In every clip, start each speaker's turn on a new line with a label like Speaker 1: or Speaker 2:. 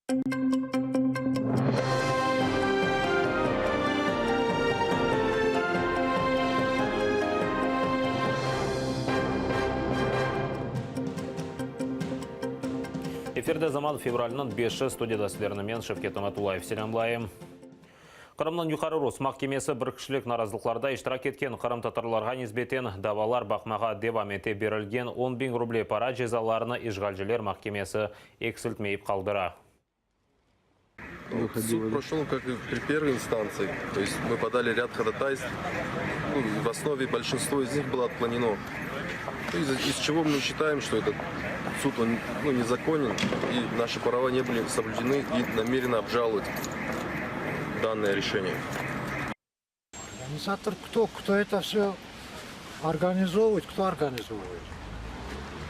Speaker 1: Efirde Zaman, fevralniñ beşi, studiyada sizlerni men, Şevket Ametullayev, selâmlayım. Qırımnıñ Yuqarı Rus mahkemesi bir kişilik narazılıqlarda iştirak etken qırımtatarlarğa nisbeten davalar baqmağa devam ete berilgen 10 biñ ruble para cezalarını işğalciler mahkemesi eksiltmeyip qaldıra.
Speaker 2: Суд прошел, как и при первой инстанции. То есть мы подали ряд ходатайств. Ну, в основе большинство из них было отклонено. Из, из чего мы считаем, что этот суд он, ну, незаконен, и наши права не были соблюдены, и намерены обжаловать данное решение.
Speaker 3: Организатор кто? Кто это все организовывает? Кто организовывает?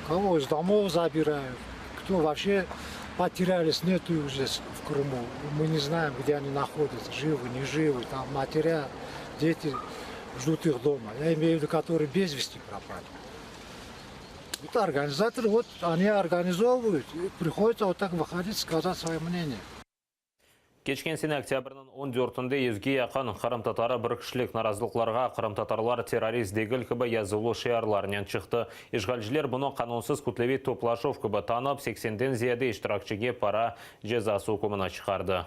Speaker 3: Кого из домов забирают? Кто вообще потерялись, нету их здесь в Крыму. Мы не знаем, где они находятся, живы, не живы. Там матеря, дети ждут их дома. Я имею в виду, которые без вести пропали. Вот организаторы, вот они организовывают, и приходится вот так выходить, сказать свое мнение.
Speaker 1: Keçken sene oktâbrniñ 14-nde yüzge yaqın qırımtatarı bir kişilik narazılıqlarğa qırımtatarlar terrorist degil kibi yazuvlı şiarlarnen çıqtı. İşğalciler bunı qanunsız kütleviy toplaşuv kibi tanıp, 80-den ziyade iştirakçige para cezası ükmüni çıqardı.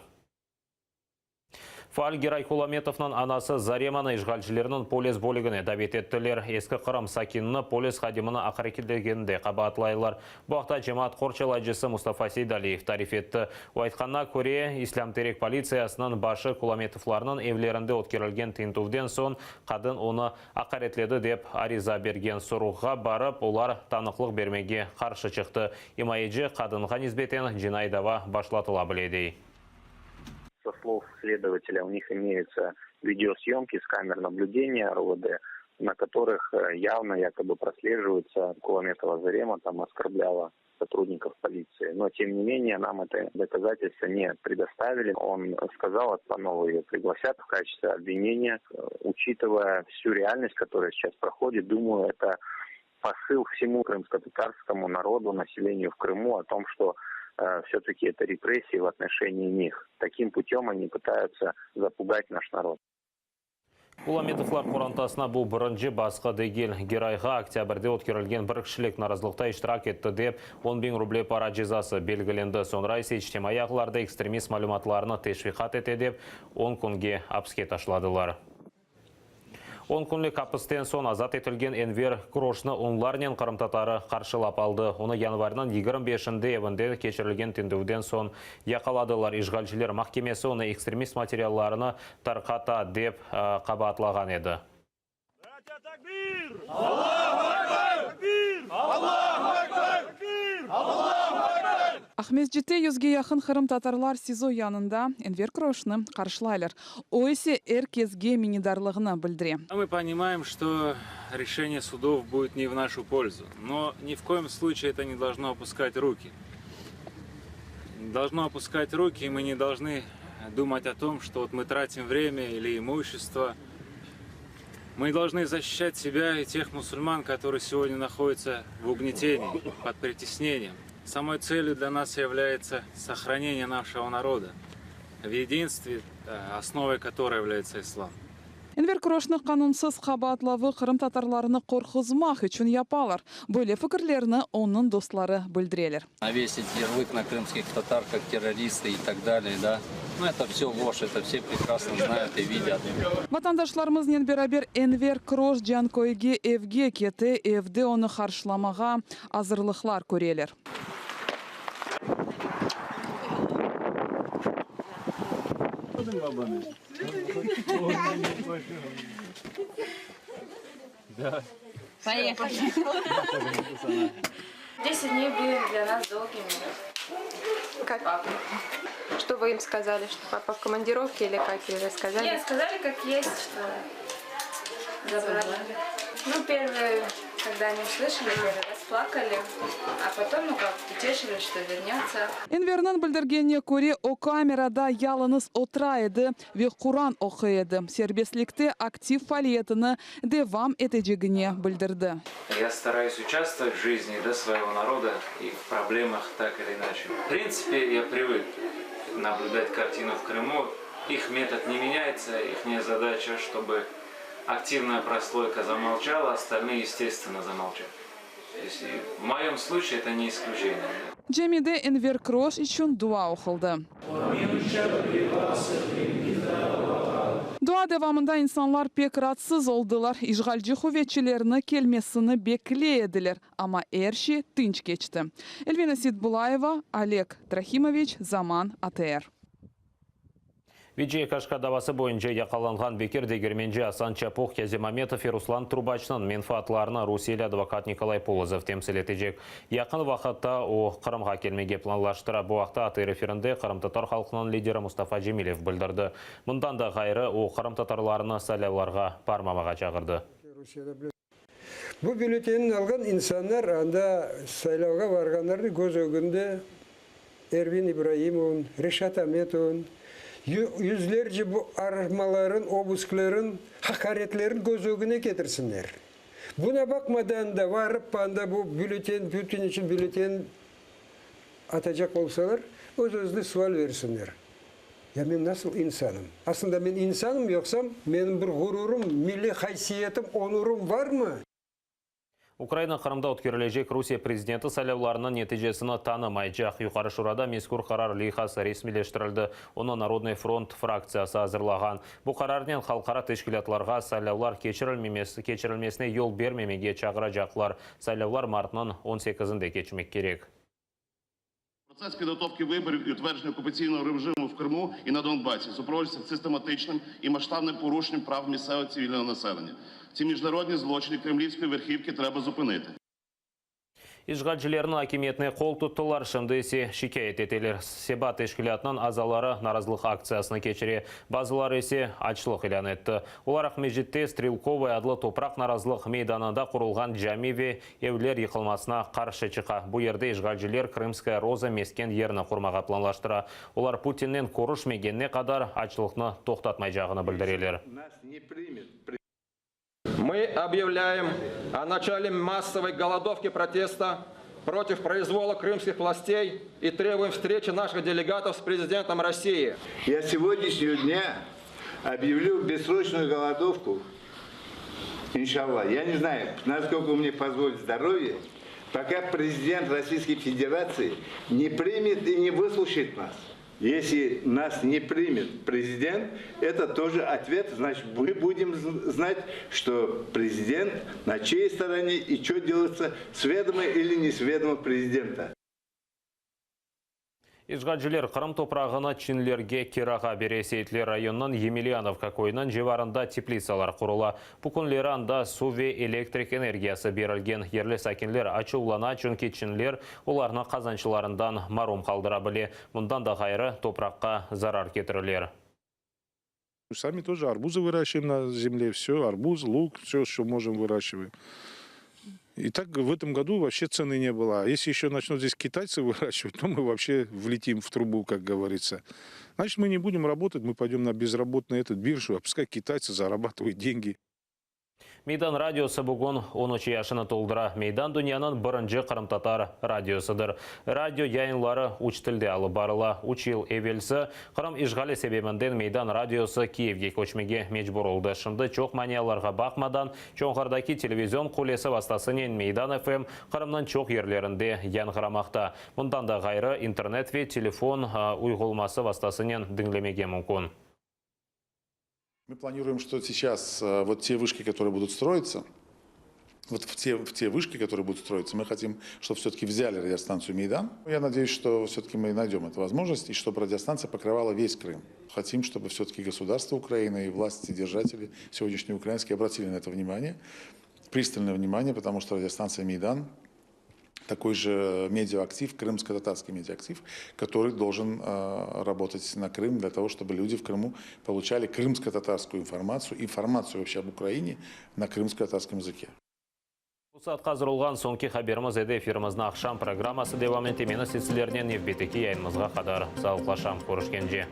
Speaker 1: Faal Giray Kulametovnıñ anası Zaremanı işğalcilerniñ polis bölügine davet ettiler. Eski Qırım sakinini polis hadimini aqaretlegeninde qabaatlaylar. Bu aqta cemaat qorçalayıcısı Mustafa Seydaliyev tarif etti. O aytqanına köre, İslâm-Terek politsiyasınıñ başı Kulametovlarnıñ evlerinde ötkerilgen tintüvden soñ qadın onı aqaretledi dep ariza bergen. Sorğuğa barıp, olar tanıqlıq bermege qarşı çıqtı. İmayeci, qadınğa nisbeten cinaiy dava başlatıla bile, dey.
Speaker 4: Со слов следователя, у них имеются видеосъемки с камер наблюдения РОВД, на которых явно якобы прослеживается Куламетова Зарема, там оскорбляла сотрудников полиции. Но, тем не менее, нам это доказательства не предоставили. Он сказал, от Панова ее пригласят в качестве обвинения. Учитывая всю реальность, которая сейчас проходит, думаю, это посыл всему крымско-татарскому народу, населению в Крыму о том, что все-таки это репрессии в отношении них. Таким путем они пытаются запугать наш народ.
Speaker 1: Kulametovlar qorantasına bu birinci basqı degil. Girayğa oktâbrde ötkerilgen bir kişilik narazılıqta iştirak etti dep 10 biñ ruble para cezası belgilendi. Soñra ise içtimaiy ağlarda ekstremist malümatlarını teşviqat ete dep 10 künge apiske taşladılar. 10 künlik apisten soñ azat etilgen Enver Kroşnı onlarnen qırımtatarı qarşılap aldı. Onı yanvarniñ 25-inde evinde keçirilgen tintüvden soñ yaqaladılar. İşğalciler mahkemesi onı ekstremist materiallarını tarqata dep qabaatlağan edi.
Speaker 5: Tekbir! Allahu Ekber! Tekbir! Allahu Ekber! Tekbir! Allahu Ekber!
Speaker 6: Aqmescitte yüzge yaqın qırımtatarlar SİZO yanında Enver Kroşnı qarşılaylar. O ise er kesge minnetdarlığını bildire.
Speaker 7: Мы понимаем, что решение судов будет не в нашу пользу, но ни в коем случае это не должно опускать руки. Должно опускать руки, и мы не должны думать о том, что вот мы тратим время или имущество. Мы должны защищать себя и тех мусульман, которые сегодня находятся в угнетении, под притеснением. Самой целью для нас является сохранение нашего народа в единстве, основой которой является ислам.
Speaker 6: Enver Kroşnı qanunsız qabaatlavı qırımtatarlarını qorquzmaq içün yapalar. Böyle fikirlerini onıñ dostları bildireler.
Speaker 8: Навесить ярлык на крымских татар как террористы и так далее, да. Ну, это все ложь, это все прекрасно знают и видят.
Speaker 6: Vatandaşlarımıznen beraber Enver Kroş Canköyge evge kete, evde onı qarşılamağa azırlıqlar köreler.
Speaker 9: Поехали. 10 дней были для нас долгими.
Speaker 10: Как? Что вы им сказали, что папа в командировке или как или рассказали?
Speaker 9: Нет, сказали как есть, что забрали. Ну, первые, когда они услышали, первый раз плакали, а потом, ну как, утешили, что вернется.
Speaker 6: Enverniñ bildirgenine köre, o kamerada yalıñız otura edi ve Quran oquy edi. Serbestlikte aktiv faaliyetini devam etecegini bildirdi.
Speaker 7: Я стараюсь участвовать в жизни да, своего народа и в проблемах так или иначе. В принципе, я привык. наблюдать картину в Крыму, их метод не меняется, их задача, чтобы активная прослойка замолчала, остальные, естественно, замолчат. То есть, и в моем случае это не исключение.
Speaker 6: Camide Enver Kroş içün dua oquldı. Dua devamında insanlar pek raatsız oldılar, işğalci quvetçilerni kelmesini bekley ediler, amma er şey tınç keçti. Elvina Seitbulayeva, Oleg Trahimoviç, Zaman, ATR.
Speaker 1: Veciye Kaşka davası boyunca yaqalanğan Bekir Degermenci, Asan Çapuh, Kâzim Ametov ve Ruslan Trubaçnıñ menfaatlarını rusiyeli advokat Nikolay Polozov temsil etecek. Yaqın vaqıtta o, Qırımğa kelmege planlaştıra. Bu aqta ATR efirinde qırımtatar halqınıñ lideri Mustafa Cemilev bildirdi. Bundan da ğayrı, o, qırımtatarlarnı saylavlarğa barmamağa çağırdı.
Speaker 11: Bu bülletenni alğan insanlar anda saylavğa varğanlarnı köz ögünde Ervin İbraimovnıñ, Reşat Ametovnıñ, yüzlerce bu aramaların, obuskların, haqaretlerin köz ögüne ketirsinler. Buna baqmadan da varıp anda bu bülleten, Putin içün bülleten atacaq olsalar, öz-özüne sual bersinler, Ya men nasıl insanım? Aslında men insanım yoqsam, menim bir ğururım, milliy haysiyetim, onurım varmı?
Speaker 1: Ukraina Qırımda ötkerilecek Rusiye prezidenti saylavlarınıñ neticesini tanımaycaq. Yuqarı Şurada mezkür qarar leyhası resmiyleştirildi. Onı Narodnıy front fraktsiyası azırlağan. Bu qararnen halqara teşkilâtlarğa saylavlar keçirilmesine yol bermemege çağıracaqlar. Saylavlar martnıñ on sekizinde keçmek kerek.
Speaker 12: Процесс підготовки виборів і утвердження окупаційного режиму в Криму і на Донбасі супроводжується систематичним і масштабним порушенням прав місцевого цивільного населення. Ці міжнародні злочини кремлівської верхівки треба зупинити.
Speaker 1: İşğalcilerniñ akimiyetine qol tuttılar, şimdi ise şikâyet eteler. Sebat teşkilâtınıñ azaları narazılıq aktsiyasını keçire, bazıları ise açlıq ilân etti. Olar Aqmescitte Strelkovaya adlı topraq narazılıq meydanında qurulğan cami ve Evler yıqılmasına qarşı çıqa. Bu yerde işğalciler Krımskaya roza mesken yerini qurmağa planlaştıra. Olar Putinnen körüşmegenine qadar açlıqnı toqtatmaycağını bildireler.
Speaker 13: Мы объявляем о начале массовой голодовки протеста против произвола крымских властей и требуем встречи наших делегатов с президентом России.
Speaker 14: Я с сегодняшнего дня объявлю бессрочную голодовку Иншалла. Я не знаю, насколько мне позволит здоровье, пока президент Российской Федерации не примет и не выслушает нас. Если нас не примет президент, это тоже ответ, значит, мы будем знать, что президент на чьей стороне и что делается с ведома или не с ведома президента.
Speaker 1: İşğalciler Qırım toprağını çinlerge kirağa bere. Seyitler rayonınıñ Yemelyanovka köyüniñ civarında teplitsalar qurula. Bu künleri anda suv ve elektrik energiyası berilgen. Yerli sakinler açuvlana, çünki çinler olarnı qazançlarından marum qaldıra bile. Bundan da ğayrı, topraqqa zarar ketireler.
Speaker 15: Sami тоже арбузы выращиваем на земле, все, арбуз, лук, все, что можем, выращиваем. И так в этом году вообще цены не было. А если еще начнут здесь китайцы выращивать, то мы вообще влетим в трубу, как говорится. Значит, мы не будем работать, мы пойдем на безработный этот биржу, а пускай китайцы зарабатывают деньги.
Speaker 1: Meydan radiosı bugün 13 yaşını toldura. Meydan dünyanıñ birinci qırımtatar radiosıdır. Radio yayınları üç tilde alıp barıla. Üç yıl evelsi Qırım işğali sebebinden Meydan radiosı Kiyevge köçmege mecbur oldı. Şimdi çoq manialarğa baqmadan, Çonğardaki televizion qulesi vastasınen Meydan FM Qırımnıñ çoq yerlerinde yañğıramaqta. Bundan da ğayrı, internet ve telefon uyğulması vastasınen diñlemege mümkün.
Speaker 15: Мы планируем, что сейчас э, вот те вышки, которые будут строиться, вот в те, в те вышки, которые будут строиться, мы хотим, чтобы все-таки взяли радиостанцию «Мейдан». Я надеюсь, что все-таки мы найдем эту возможность, и чтобы радиостанция покрывала весь Крым. Хотим, чтобы все-таки государство Украины и власти, держатели сегодняшние украинские обратили на это внимание, пристальное внимание, потому что радиостанция «Мейдан» такой же медиаактив, крымско-татарский медиаактив, который должен э, работать на Крым для того, чтобы люди в Крыму получали крымско-татарскую информацию, информацию вообще об Украине на крымско-татарском языке.
Speaker 1: Bu saatqa azır olğan soñki haberimiz edi. Efirimizniñ aqşam programması devam ete. Men ise sizlernen nevbetteki yayınımızğa qadar sağlıqlaşam. Körüşkence.